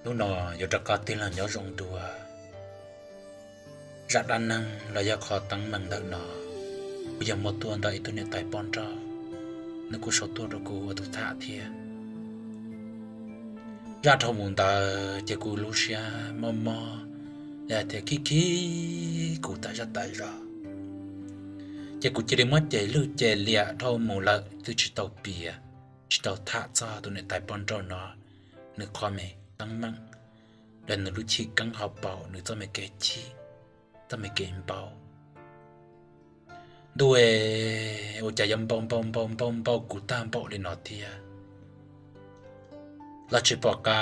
Hnub no yuav rov qab tig los nyob zoo dua. Zaj dab neeg los yog qhov teeb meem ntawm no, kuv yog muaj tuaj ntawm ib tug niam tais poj nrauj, nws kuj sau tuaj rau kuv ua tus tham thiab. Zaj dhau mus ntawd ces kuv lub siab mob mob, yog tias khib khib kuv tas zaj tas zog, ces kuv cia li muab ceg lwj ceg liam dhau mus lawm twb tsis tau piav, tsis tau tham txog tus niam tais poj nrauj no nws qhov me teeb meem, los nws lub chim keeb hauv paus, nws txoj me kev chim, txoj me kev npau. Ntuj, ua cas yuav npau npau npau npau npau kuv tag npaum li no thiab? Los tsis pom qab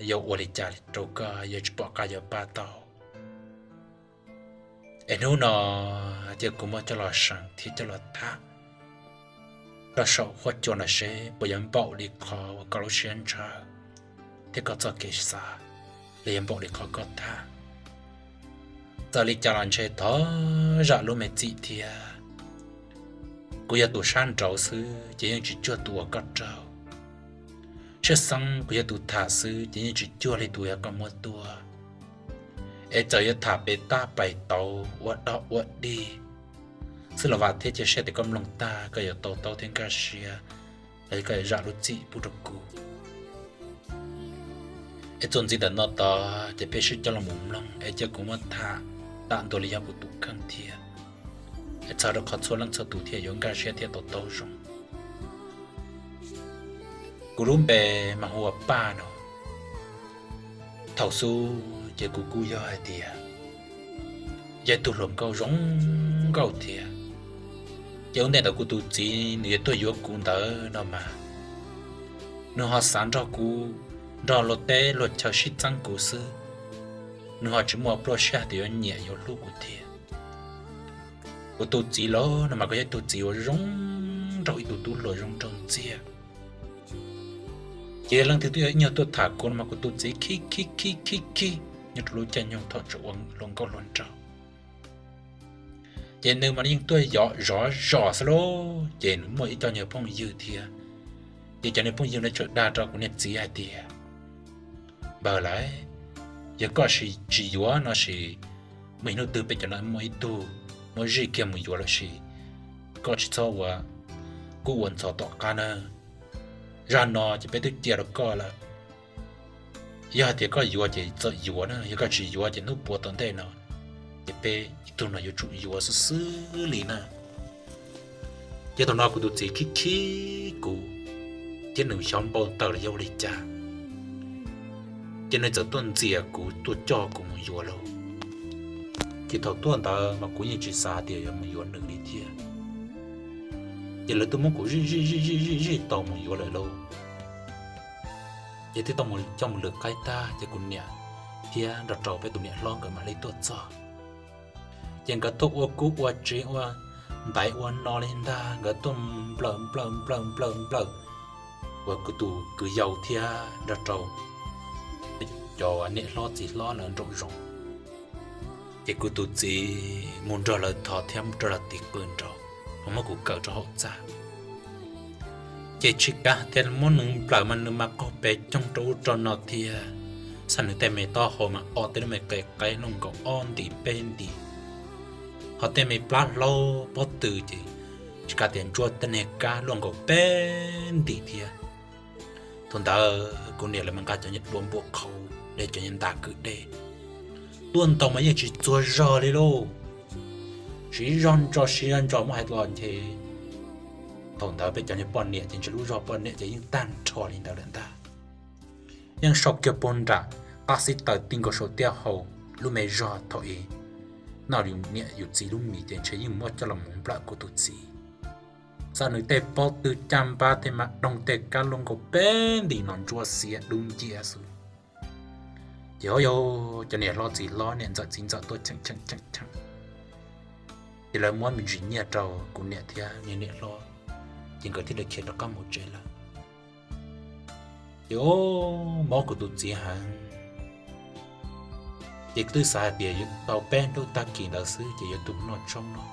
yuav ua li cas rau koj, yuav tsis pom qab yuav pab tau. Es hnub no cia kuv muab coj los seev thiab coj los tham rau saum huab cua no seb puas yuav npaum li qhov uas koj lub siab ntshaw thiab koj txoj kev xav, los yuav npaum li qhov koj tham. Txawm li cas los ntshe thov zam lub me txim thiab. Kuv yog tus sab nraud xwb ces yeej tsis cuag tus uas koj raug. Tshwj xeeb kuv yog tus tham xwb ces yeej tsis cuag li tus uas koj muab tuaj. Es txawm yuav tham pem tab pais tauv ua dog ua dig xwb los vam thiab cia siab tias koj mloog tag koj yuav to taub thiab nkag siab, los koj yuav zam lub txim pub rau kuv. Es txuas ntxiv ntawm no tod ces peb sib coj los mus mloog es cia kuv muab tham tam ntua li yog kuv tus kheej thiab, es txhawm rau qhov txhua leej txhua tus thiaj yuav nkag siab thiab to taub zoo. Kuv lub npe mas hu ua Paj no. Thaum xub ces kuv kuj yog hais tias yog ib tug hluas nkauj zoo nkauj thiab. Ces ua ntej ntawd kuv tus txiv nws yuav tuaj yuav kuv ntawd no mas, nws ho xav nrog kuv, nrog luag teb luag chaw sib txeeb kuv xwb. Nws ho tsis muaj pluaj siab hais tias yuav nyiam yuav hlub kuv thiab. Kuv tus txiv los no mas kuj yog ib tug txiv uas zoo nraug, ib tug tub hluas zoo nraug ntxiag. Ces yog leej twg twb yog ib nyuag tuaj tham kuv no mas kuv tus txiv khib khib khib khib khib nyob rau lub caij nyoog thaum tseem ua hluas nkauj hluas nraug. Ces nws mas yeej tuaj zov zos xwb lauj, ces nws muaj ib co nyuag phooj ywg thiab. Ces cov niag phooj ywg no tseem dag rau kuv niag txiv hais tias, npawg lauj, yog koj tsis yuav no sis muaj ib hnub twg peb cov no muaj ib tug muab zij kiag mus yuav lawm sis koj tsis txhob ua kub ua ntxhov tom qab na. Zaj no ces peb twb cia rau koj lawm. Yog hais tias koj yuav ces txawm yuav na, yog koj tsis yuav ces hnub puav tom ntej no ces peb ib tug no yuav tsum yuav xwb xwb li na. Ces thaum no kuv tus txiv khib khib kuv thiab nws xyov npau taws los yog ua li cas, ces nws txawm tuaj ntxias kuv tuaj coj kuv mus yuav lauj. Ces thaum tuaj ntawd mas kuv yeej tsis xav tias yuav mus yuav nws li thiab. Ces lawv twb muab kuv zij zij zij zij zij tau mus yuav lawm lauj. Ces twb tau coj mus lwm qaib tag ces kuv niam thiab nrog rau peb tus niam hlob nkawd mam li tuaj txog. Ces nkawd tuaj ua kub ua tsev ua ntaiv ua no li ntag, nkawd tuaj nplawm nplawm nplawm nplawm nplawm uas kuv tus kwv yau thiab nrog rau cov niam hlob txiv hlob lawv nraum zoov. Ces kuv tus txiv mus nrog lawv thov thiab mus nrog lawv tiv qws nraud, ho muab kuv kaw rau hauv txaj. Ces tsis kav tias muab nws nplawm mas nws mas qaug pes coog rau ub rau no thiab. Xav nws tej me taub hau mas ob tej lub me qe qaib luaj nkaus ob ntim peb ntim, ho tej me plab hlaub pob tw ces tsis kav tias ntsuab tej niag kab luaj nkaus peb ntim thiab. Thaum ntawd kuv niam lawv mas nqa cov niag dua npua qhauv dej, cov niag nta kwv dej tuaj ntaus mas yeej tsis txuag zog li lauj. Siv zog ntso siv zog ntso muab hais los nce. Thaum ntawd peb cov niag poj niam ces ntshe lub zog poj niam ces yeej tag nrho li ntawd lawm ntag. Yeej sau kiag puag nram qab xib taws ti nkaus saum tiaj hau lub me zog thaum i noj yus niam yus txiv lub mis ces ntshe yeej muab coj los mus nplawm kuv tus txiv. Xav nws tej pob tw caj npab tej mas doog tej kab luaj nkaus peb ntim no ntsuab xiav dub nciab xwb. Ces ho yog cov niam hlob txiv hlob niam ntxawm txiv ntxawm tuaj cheem cheem cheem cheem, ces lawv muab me ntsis nyiaj rau kuv niam thiab niam hlob, ces nkawd thiaj li khiav rov qab mus tsev lawm. Ces mob kuv tus txiv heev, ces twb xav hais tias tau peb hnub tag kis ntawd xwb ces yuav tu noj tshoob no.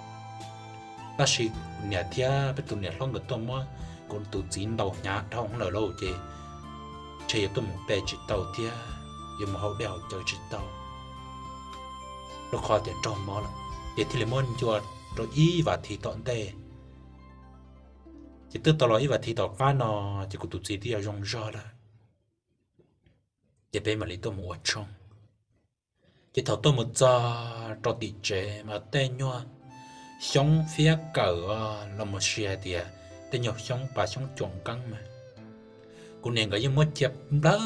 Tab sis niam thiab peb tus niam hlob nkawd tuaj muab kuv tus txiv ntaus hnyav dhau lawm lauj, ces ntshe yuav tuaj mus pe tsis tau thiab. yuav mus haus dej haus cawv tsis tau, rau qhov tias raug mob lawm. Ces thiaj li muab ncua rau ib vas thiv tom ntej. Ces twb tau los ib vas thiv tom qab no, ces kuv tus txiv twb yog zoo zog lawm, ces peb mam li tuaj mus ua tshoob. Ces thaum tuaj mus txog rau tim tsev mas tej nyuag xyoob fiab kawm los mus si hais tias tej nyuag xyoob pas xyoob cuam nqeeb mas kuv niam nkawd yeej muab cia nplawg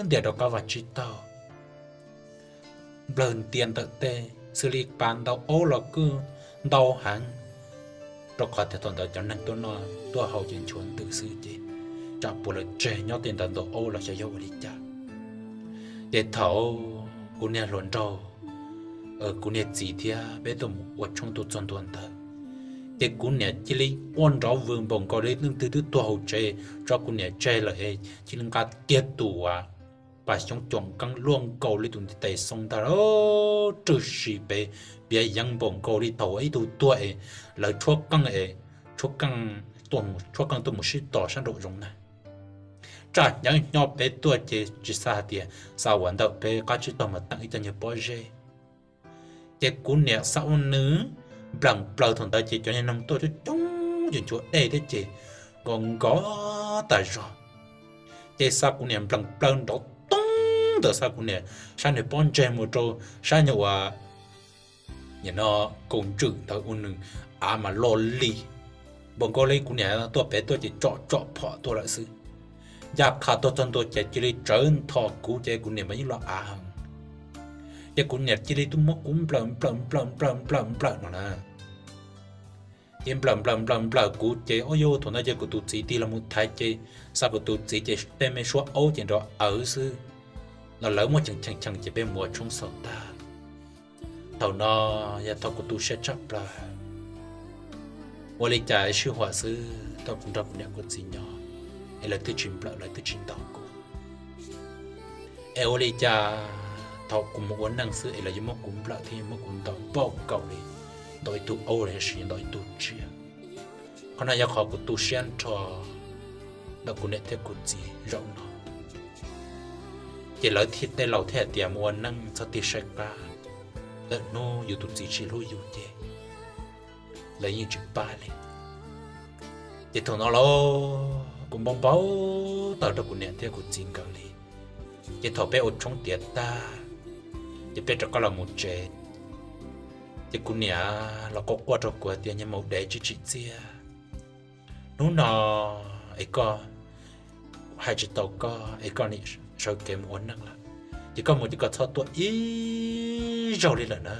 ntias rau qab vaj tsib taug, nplawg ntias ntawm tej xws li pas ntaus aub los kuj ntau heev, rau qhov tias thaum ntawd cov neeg tuaj noj tuaj haus ces nchuav ntws xwb ces tsam puas lawv tseg nyob tej ntawd ntaus aub los xyov yog ua li cas. Ces thaum kuv niag hluas nraug, kuv niag txiv thiab peb tuaj mus ua tshoob tuaj txog ntua ntawd, ces kuv niam cia li ua nrov vwm npaum nkaus li leej twg twb tuag hauv tsev tso kuv niam tseg lawm es cia li nqa kiag tus pas xyoob cuam nqeeb luaj nkaus li tus ntiv tes xoo ntag, rwg si pem piav yeev npaum nkaus li thaum ib tug tuag es lawv tshuab qeej es tshuab qeej, tshuab qeej tuaj mus sib tos sab nraum zoov na. Tsaj hnyav hnyo pem tuaj ces tsis xav hais tias xa uas ntawm peb qab tsib taug mas teem ib co nyuag pob zeb. Ces kuv niam xa ua nws nplees plaws thaum ntawd ces cov niag noog tuaj coob coob ces nchuav dej thiab ces nkaus nkaus tas zog. Ces xa kuv niam nplees plaws nrov toob ntawm xa kuv niam sab niag pob ntseg mus rau sab nyuag uas nim no kaum ntswm ntawd ua nws av mas lo li npaum nkaus li kuv niam tuaj pem tuaj ces tsom tsom phom tuaj lawm xwb. Ncaj qha tuaj txog ntua ces cia li tsawv ntho kuv ces kuv niam mas yeej lo av heev. Ces kuv niam cia li tuaj muab kuv nplawm nplawm nplawm nplawm nplawm nplawm no na. Ces nplawm nplawm nplawm nplawm kuv ces ua yuv thaum ntawd ces kuv tus txiv tig los mus thaiv ces xa kuv tus txiv ces tej me suab aub ces nrov awv xwb, los lawv muab cheem cheem cheem ces peb mus ua tshoob xaus tag. Thaum no yog thaum kuv tu siab tshaj plaws, ua li cas sij huam xwb thaum kuv nrog kuv niam kuv txiv nyob es lawv twb tsis nplawm lawv twb tsis ntaus kuv. Es ua li cas thaum kuv mus ua neej xwb es lawv yuav muab kuv nplawm thiab yuav muab kuv ntaus npaum nkaus li ntaus ib tug aub los sis ntaus ib tug tsiaj. Qhov no yog qhov kuv tu siab nrho ntawm kuv niam thiab kuv txiv zaum no. Ces lawv tej laus thiaj hais tias mus ua neej txhob tig saib qab, lwm hnub yus tus txiv tsis hlub yus ces lawv yeej tsis pab li. Ces thaum no los kuv npau npau taws rau kuv niam thiab kuv txiv nkawd li. Ces thaum peb ua tshoob tiav tag, ces peb rov qab los mus tsev. Ces kuv niam los quaj quaj rau kuv hais tias, Niag maum dev tsis tsim txiaj, hnub no es koj hais tsis tau koj es koj nim sawv kev mus ua neej lawm, ces koj mus ces koj txhob tuaj ib zaug li lawm na.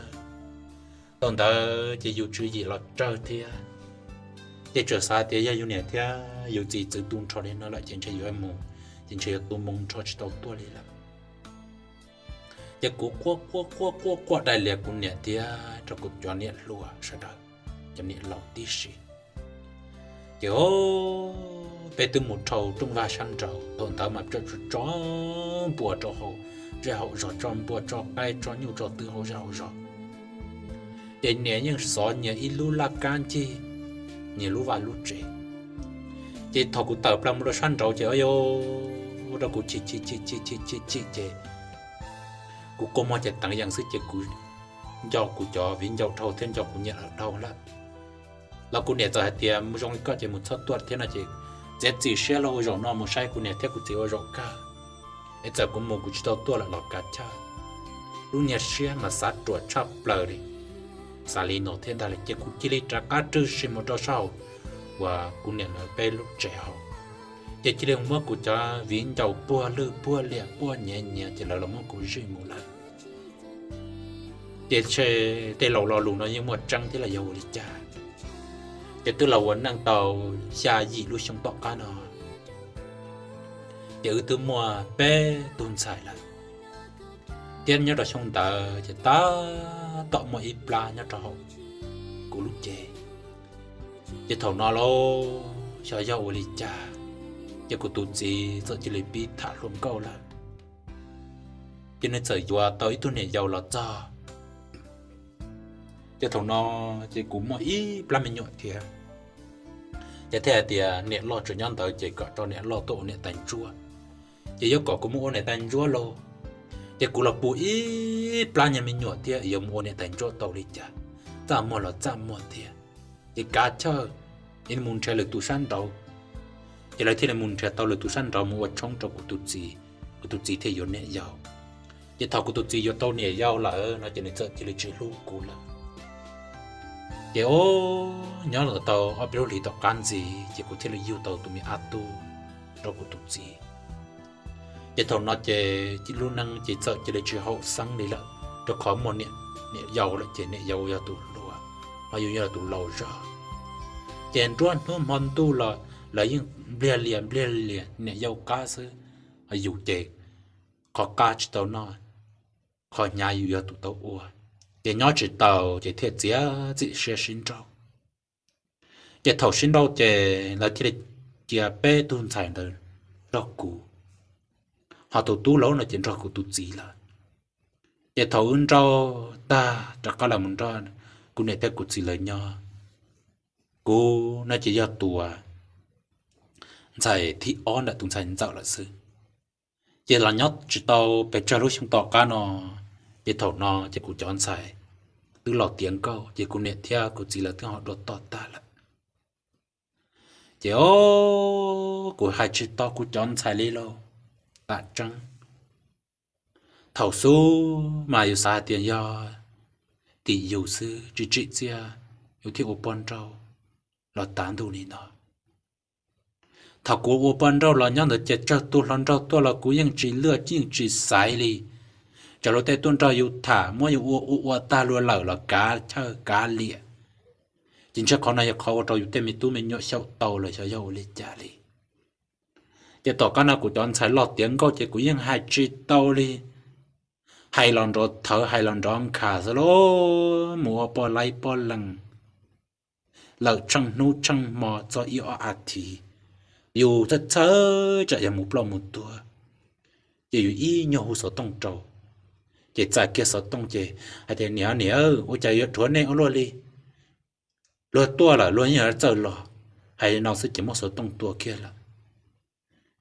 Thaum ntawd ces yus tswv yim los tsawg thiab, ces tsuas xav tias yog yus niam thiab yus txiv txwv tu nrho li no lawm ces ntshe yuav mus, ces ntshe yuav tu moo nrho tsis tau tuaj li lawm. Ces kuv quaj quaj quaj quaj quaj dai lias kuv niam thiab rau kuv cov niam hluas sawv daws, cov niam laus tib si. Ces peb twb mus dhau rooj vag sab nraud, thaum ntawd mas tseem tso npua rau hauv zej hauv zog, tso npua tso qaib tso nyuj tso twm hauv zej hauv zog. Ces niam yeej xov nyias ib lub laj kab ncig nyias lub vaj lub tsev. Ces thaum kuv tawm plaws mus rau sab nraud ces ua rau kuv chim chim chim chim chim chim chim ces kuv kua muag ces teev yees xwb ces kuv nco kuv cov viv ncaus dhau thiab nco kuv niam lawv dhau lawm. Los kuv niam txawm hais tias, Mus zoo li koj ces mus txhob tuaj thiab no ces txiav txim siab los ua zaum no mus saib kuv niam thiab kuv txiv ua zaum kawg, es txawm kuv mus kuv tsis tau tuaj lawm los kav chawj. Lub niag siab mas xav ruam tshaj plaws li. Xav li no thiab ntag li ces kuv cia li rov qab rwg si mus rau sab hauv uas kuv niam lawv peb lub tsev hauv. Ces cia li muab kuv cov viv ncaus puag lwj puag liam puag nyiav nyiav ces lawv los muab kuv zij mus lawm. Ces tej laus lo lus no yeej muaj tseeb thiab los yog ua li cas? Ces twb los ua neej tau xya yim lub xyoo tom qab no, ces wb twb muaj peb tug ntxhais lawm, thiab nyob rau xyoo ntawd ces tab tom muaj ib plab nyob rau hauv kuv lub cev. Ces thaum no lauj, xyov yog ua li cas, ces kuv tus txiv txawm cia li pib tham hluas nkauj lawm, ces nws txawm yuav tau ib tug niam yau los txog. Ces thaum no ces kuv muaj ib plab me nyuam thiab, ces thiaj hais tias niam loj tseem nyob ntawd ces kom rau niam loj tuaj ua niam tais ntsuab, ces yuav kom kuv mus ua niam tais ntsuab lauj. Ces kuv los pom ib plab nyuag me nyuam thiab yuav mus ua niam tais ntsuab tau li cas, txaj muag los txaj muag thiab. Ces kav chawj, es mus nrhiav lwm tus sab nraud. Ces lawv thiaj li mus nrhiav tau lwm tus sab nraud mus ua tshoob rau kuv tus txiv, kuv tus txiv thiaj yuav niam yau. Ces thaum kuv tus txiv yuav tau niam yau lawm no ces nws txawm cia li tsis hlub kuv lawm. Ces o, nyob los tau ob peb lub hlis tom qab ntxiv ces kuv thiaj li yug tau tus me ab tub rau kuv tus txiv. Ces thaum no ces lub neej ces txawm cia li tsis haum xeeb li lawm, rau qhov muaj niam yau lawm ces niam yau yog tus hluas, ho yus yog tus laus zog. Ces nruab hnub hmo ntuj los lawv yeej npliag lias npliag lias niam yau qab xwb, ho yus ces qhov qab tsis tau noj, qhov hnyav yus yog tus tau ua. Ces nyob tsis tau ces thiaj txiav txim siab sib nrauj. Ces thaum sib nrauj ces lawv thiaj li cia peb tug ntxhais ntawd nrog kuv, ho tus tub laus no ces nrog kuv tus txiv lawm. Ces thaum wb nrauj tag rov qab los mus nrog kuv niam thiab kuv txiv lawv nyob, kuv no ces yog tus ntxhais thib ob ntawm tus ntxhais ntxawm lawm xwb. Ces los nyob tsis tau pes tsawg lub xyoo tom qab no, ces thaum no ces kuv cov ntxhais twb los tiav nkauj ces kuv niam thiab kuv txiv lawv twb ho dua toj tag lawm. Ces o, kuv hais tsis tau kuv cov ntxhais li lauj, tam tseeb. Thaum xub mas yus xav hais tias yog tim yus xwb tsis tsim txiaj, yus thiaj ua poj nrauj los tav ntuj li no. Thaum kuv ua poj nrauj los nyob ntawd ces tsawg tus hluas nraug tuaj los kuv yeej tsis lwj yeej tsis xaiv li. Tsam luag tej tuaj nrog yus tham muab yus ua ua ua tag luag lawm los kav chawj kav liam. Ces ntshe qhov no yog qhov ua rau yus tej me tub me nyuam xyaum tau los xyov yog ua li cas li. Ces tom qab no kuv cov ntxhais loj tiav nkauj ces kuv yeej hais tsis tau li. Hais los nrov thawv hais los nrov nkhav xwb lauj, mus ua poj laib poj lees lawm tsheej hnub tsheej hmo txog ib ob a thiv, yus txhawj txhawj tsam yog mus ploj mus tuag, ces yus ib nyuag hu xov tooj rau, ces txais kiag xov tooj ces hais tias niam niam, ua cas yuav dhuav nej ua luaj li, luag tuaj lawm luag yeej yuav txawj los. Hais li no xwb ces muab xov tooj tua kiag lawm.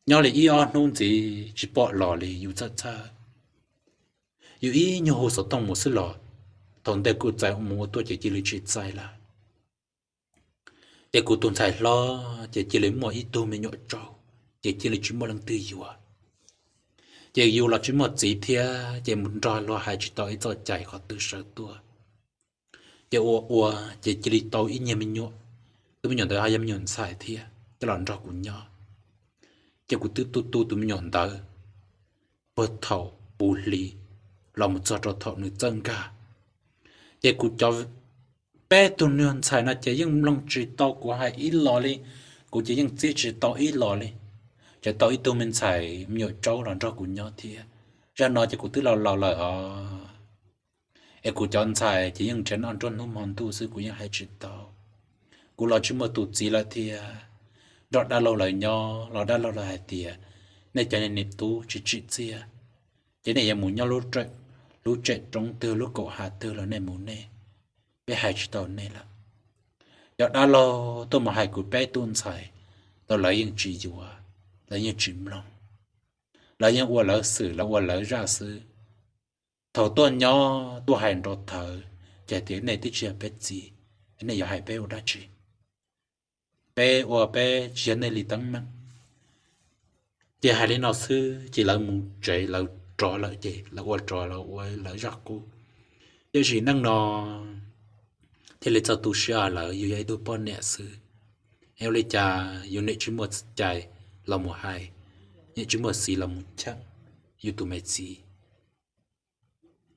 Nyob li ib ob hnub ntxiv tsis pom los li yus txhawj txhawj, yus ib nyuag hu xov tooj mus xwb los thaum ntej kuj txais mus ua tuaj ces cia li tsis txais lawm. Ces kuv tus ntxhais hlob ces cia li muaj ib tug me nyuam tsaug, ces cia li tsis muaj leej twg yuav. Ces yus los tsis muaj txiv thiab ces mus nrog luag hais tsis tau ib txoj cai qhov twg sawv tuaj. Ces ua ua ces cia li tau ib nyuag me nyuam, tus me nyuam ntawd ho yog me nyuam ntxhais thiab coj los nrog kuv nyob. Ces kuv twb tu tu tus me nyuam ntawd puag thaum puv hli los mus txog rau thaum nws txawj nkag. Ces kuv cov peb tug nyuag ntxhais no ces yeej mloog tsis tau kuv hais ib los li, kuv ces yeej txib tsis tau ib los li. Ces tau ib tug me ntxhais me nyuam tsaub los nrog kuv nyob thiab. Zaj no ces kuv twb laus laus lawm os. Es kuv cov ntxhais ces yeej nrhiav noj nruab hnub hmo ntuj xwb kuv yeej hais tsis tau. Kuv los tsis muaj tus txiv lawm thiab. Nrog dab laug lawv nyob los dab laug lawv hais tias nej cov niag tub tsis tsim txiaj, ces nej yuav mus nyob lub tsem roob twg lub kaum hav twg los nej mus nej, peb hais tsis tau nej lawm. Cov dab laug tuaj mus hais kuv peb tug ntxhais los lawv yeej tsis yuav, lawv yeej tsis mloog, lawv yeej ua lawv xwm lawv ua lawv zaj xwb. Thaum tuaj nyob tuaj hais nrov thawv ces hais tias nej twb tsis yog peb txiv, nej yuav hais peb ua dab tsi? Peb ua peb tsis yog nej li teeb meem. Ces hais li no xwb ces lawv mus tsev lawv rov lawm ces lawv ua rov lawv ua lawv zaj qub. Tiam sis neej no thiaj li txog tu siab lawm, yus yog ib tug poj niam xwb, es ua li cas yus niam tsis muaj cai los mus hais, niam tsis muaj xiv los mus cheem yus tus me txiv.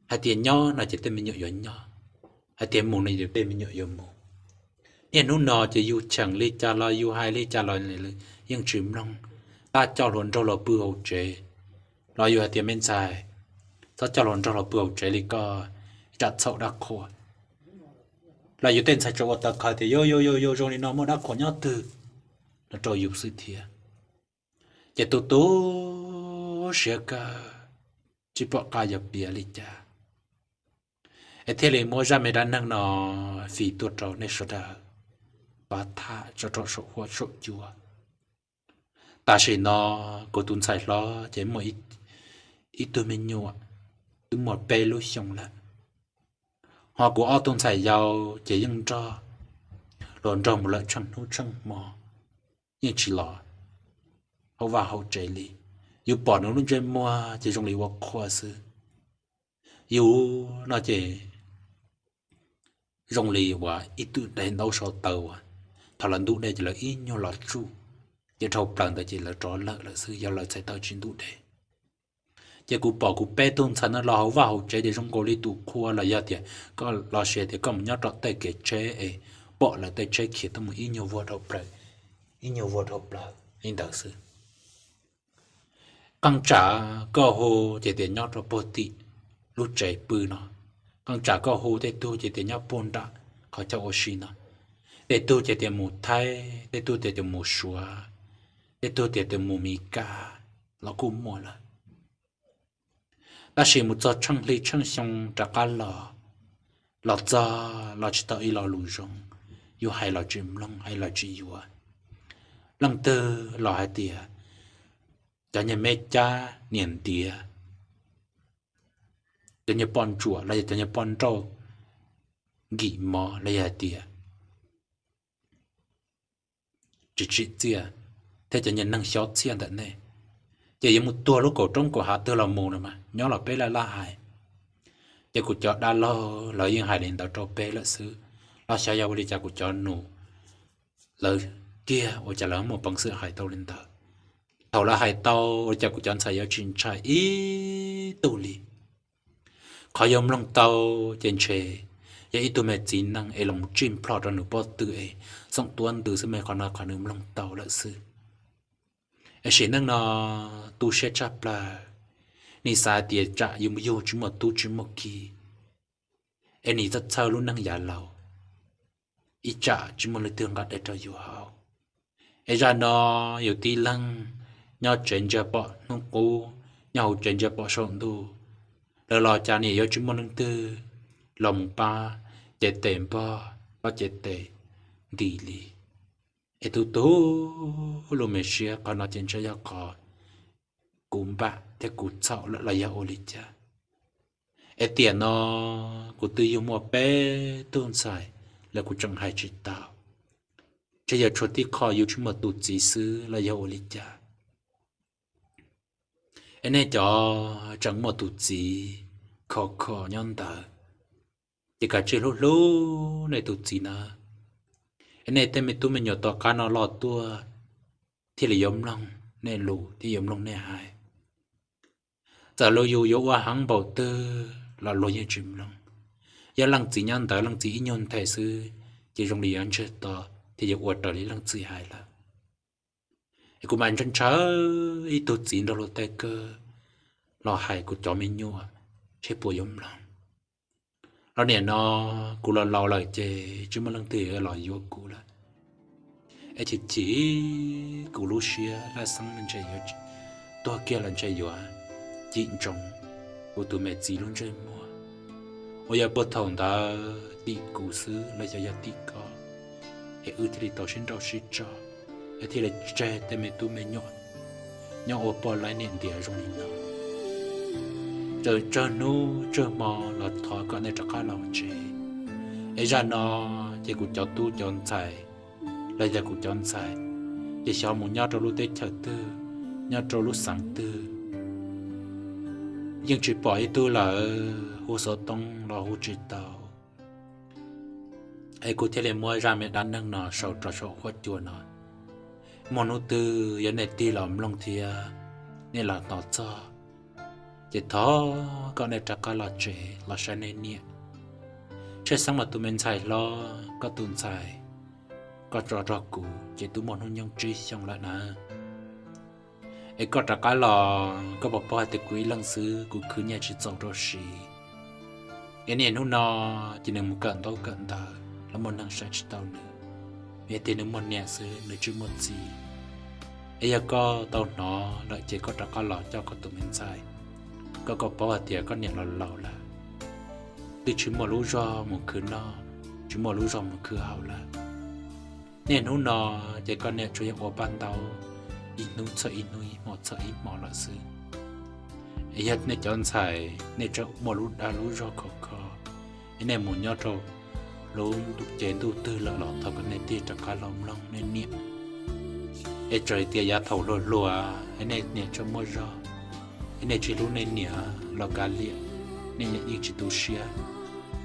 Hais tias nyob no ces tej me nyuam yuav nyob, hais tias mus no ces tej me nyuam yuav mus. Niaj hnub no ces yus cheem li cas los yus hais li cas los yeej tsis mloog. Txhob coj hluas nraug los pw hauv tsev, los yus hais tias me ntxhais, txhob coj hluas nraug los pw hauv tsev li koj, tsam txhaum dab qhuas. Los yus tej ntxhais tsuas ua tau qhov tias yus yus yus yus zoo li no muaj dab qhuas nyob twg no rau yus xwb thiab. Ces tu tu siab kawg, tsis pom qab yuav piav li cas, es thiaj li muab zaj me dab neeg no fij tuaj rau nej sawv daws pab tham tso rau saum huab saum cua. Tam sim no kuv tus ntxhais hlob ces muaj ib tug me nyuam, twb muaj peb lub xyoo lawm. Ho kuv ob tug ntxhais yau ces yeej nrog luag nrog mus lawm tsheej hnub tsheej hmo, yeej tsis los hauv vaj hauv tsev li. Yus pom nws lub ntsej muag ces zoo li ua qhua xwb. Yus no ces zoo li uas ib tug dej ntaub sau taws uas thaum lawv ntub dej ces lawv ib nyuag los tsuj, ces dhau plaws ntawd ces lawv rov lawm lawm xwb, yog lawv txhais taw tsis ntub dej. Ces kuv pom kuv peb tug ntxhais no los hauv vaj hauv tsev ces zoo nkaus li tus qhua los yog tias koj los sis tias koj mus nyob rau tej kev tsheb es pom lawv tej tsheb khiav tuaj mus ib nyuag vuag dhau plaws, ib nyuag vuag dhau plaws li ntawd xwb. Qee tsam koj hu ces tias nyob rau puag tim lub tsev pw no, qee tsam koj hu tej tug ces tias nyob puag nram qhov chaw ua si no, tej tug ces tias mus Thaib, tej tug tias tias mus Suav, tej tug tias tias mus Mis Kas los kuj muaj lawm. Tab sis mus txog tsheej hli tsheej xyoo rov qab los, los txog los tsis tau ib lo lus zoo, yus hais los tsis mloog, hais los tsis yuav. Leej twg los hais tias cov nyuag me cab niam ntiav, cov nyuag poj ntsuam los yog cov nyuag poj nrauj nkim mov los yog hais tias tsis tsim txiaj, thiab cov nyuag neeg xyov txhiaj ntawm nej, ces yuav mus tuag lub kaum roob kaum hav twg los mus no mas nyob los peb laj laj hais. Ces kuv cov dab laug lawv yeej hais li ntawd rau peb lawm xwb, los xyov yog ua li cas kuv cov nus lawv kiag ua cas lawv muaj peev xwm hais tau li ntawd. Thaum lawv hais tau ua li cas kuv cov ntxhais yuav tsis ntshai ib tug li. Qhov yuav mloog tau ces ntshe yog ib tug me txiv neej es los tsij nplho rau nws pob tw es xoom tuab ntws xwb mas qhov no qhov nws mloog tau lawm xwb. Es sim neej no tu siab tshaj plaws, nim xav tias tsam yus yug tsis muaj tub tsis muaj ki, es nim txhawj txhawj lub neej yav laus, ib tsam tsis muaj leej twg nqa dej rau yus haus. Es zaj no yus tib leeg nyob tsev ntsia pom hnub qub, nyob hauv tsev ntsia pom saum ntuj, lawv los cas nim yuav tsis muaj leej twg los mus pab cev tes npog, pab cev tes nti li. Es tu tu lub me siab, qhov no ces ntshe yog qhov kuv npam thiab kuv txhaum lawm los yog ua li cas. Es tiam no kuv twb yug muaj peb tug ntxhais lawm kuv tseem hais tsis tau, ntshe yog tshuav tib qho yus tsis muaj tus txiv xwb los yog ua li cas. Es nej cov tseem muaj tus txiv khov kho nyob ntawd, ces kav tsij hlub hlub nej tus txiv na. Es nej tej me tub me nyuam tom qab no los tuaj thiaj li yuav mloog nej lus thiab yuav mloog nej hais. Txawm los yus yuav ua heev npaum twg los luag yeej tsis mloog. Yog leej txiv nyob ntawd leej txiv ib nyuag nthe xwb, ces zoo li yuav ntsiag to thiab yuav ua raws li leej txiv hais lawm. Es kuv mam ntshaw ntshaw ib tug txiv nrog luag tej kawg los hais kuv cov me nyuam seb puas yuav mloog. Los nim no kuv los laus lawm ces tsis muaj leej twg los yuav kuv lawm. Es chim chim kuv lub siab laj xeeb ntshe yuav tuag kiag los ntshe yuav cim ntsoov kuv tus me txiv lub ntsej muag uas yog puag thaum ntawd tim kuv xwb los xyov yog tim koj, es wb thiaj li tau sib nrauj sib tso, es thiaj li tseg tej me tub me nyuam nyob ua poj laib niam ntiav zoo li no. Txawm tsawg hnub tsawg hmo los thov kom nej rov qab los tsev. Es zaj no ces kuv cov tub cov ntxhais los yog kuv cov ntxhais ces xyov mus nyob rau lub teb chaws twg, nyob rau lub xeev twg, yeej tsis pom ib tug lawm, hu xov tooj los hu tsis tau. Es kuv thiaj li muab zaj me dab neeg no sau rau saum huab cua no. Muaj hnub twg yog nej tig los mloog thiab nej los hnov txog, ces thov kom nej rov qab los tsev los saib nej niam. Tshwj xeeb mas tus me ntxhais hlob, koj tus ntxhais, koj tso rau kuv ces twb muaj hnub nyoog tsib xyoo lawm na. Es koj rov qab los koj puas paub hais tias kuv ib leeg xwb kuv khwv nyiaj tsis txaus rau siv. Es niaj hnub no ces nws mus kawm ntaub kawm ntawv los muaj neeg saib tsis tau nws, vim tias nws muaj niam xwb nws tsis muaj txiv. Es yog koj tau hnov lawm ces koj rov qab los coj koj tus me ntxhais, koj kom paub hais tias koj niam los laus lawm, twb tsis muaj lub zog mus khwv noj, tsis muaj lub zog mus khwv haus lawm. Niaj hnub no ces koj niam tsuas yog ua paj ntaub ib hnub txog ib hnub, ib hmo txog ib hmo lawm xwb. Es yog nej cov ntxhais nej tseem muaj lub dag lub zog khov kho, es nej mus nyob rau lub ntuj ces ntuj twg lawm los thov kom nej tig rov qab los mloog nej niam. Es txawm tias yav thaum hluas hluas es nej niam tseem muaj zog, es nej tsis hlub nej niam los kav liam, nej niam yeej tsis tu siab,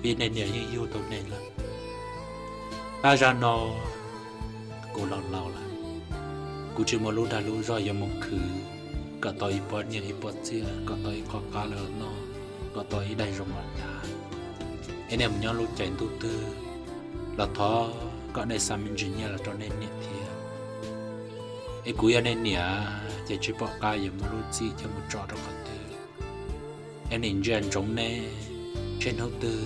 vim nej niam yeej yug tau nej lawm. Tab zag no kuv los laus lawm, kuv tsis muaj lub dag lub zog yuav mus khwv kom tau ib pob nyiaj ib pob txiaj, kom tau ib qho qab los noj, kom tau ib daim zoo los dav. Es nej mus nyob lub caij ntuj twg los thov kom nej xa me ntsis nyiaj los rau nej niam thiab. Es kuv yog nej niam ces tsis pom qab yuav muaj lub txim coj mus tso rau qhov twg. Es nim ntsia ntsoov nej, tsheej hnub twg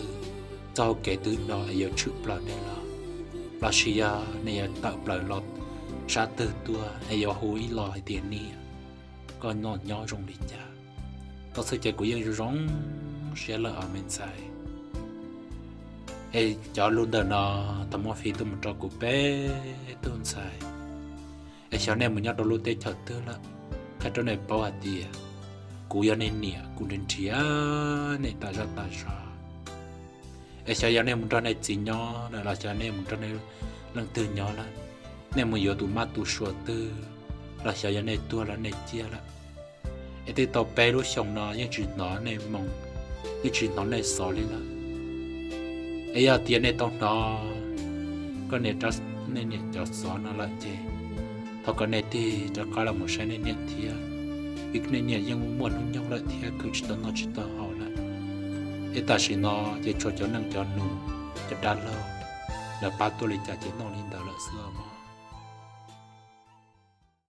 txoj hau kev twg do es yuav tshwm plaws nej los, los sis yog nej yuav tawm plaws los sab twg tuaj es yuav hu ib los hais tias niam, koj noj nyob zoo li cas. Tau xwb ces kuv yeej zoo zoo siab lawm os me ntxhais. Es cov lus ntawm no tau muab fij tuaj mus rau kuv peb tug ntxhais. Es xyov nej mus nyob rau lub teb chaws twg lawm, qhia rau nej paub hais tias kuv yog nej niam, kuv nrhiav nrhiav nej tas zog tas zog. Es xyov yog nej mus nrog nej txiv nyob lawm los xyov nej mus nrog nej leej twg nyob lawm, nej mus yuav tus mab tus suav twg los xyov yog nej tuag los nej ciaj lawm. Es twb tau peb lub xyoos no yeej tsis hnov nej moo, yeej tsis hnov nej xov li lawm. Es yog tias nej tau hnov koj niam rab, nej niam cov xov no lawm ces thov kom nej tig rov qab los mus saib nej niam thiab, vim nej niam yeej muaj hnub nyoog lawm thiab khwv tsis tau noj tsis tau haus lawm. Es tam sim no ces tshuav cov neej cov nus, cov dab laug, lawv pab tuaj li cas ces noj li ntawd lawm xwb os mog.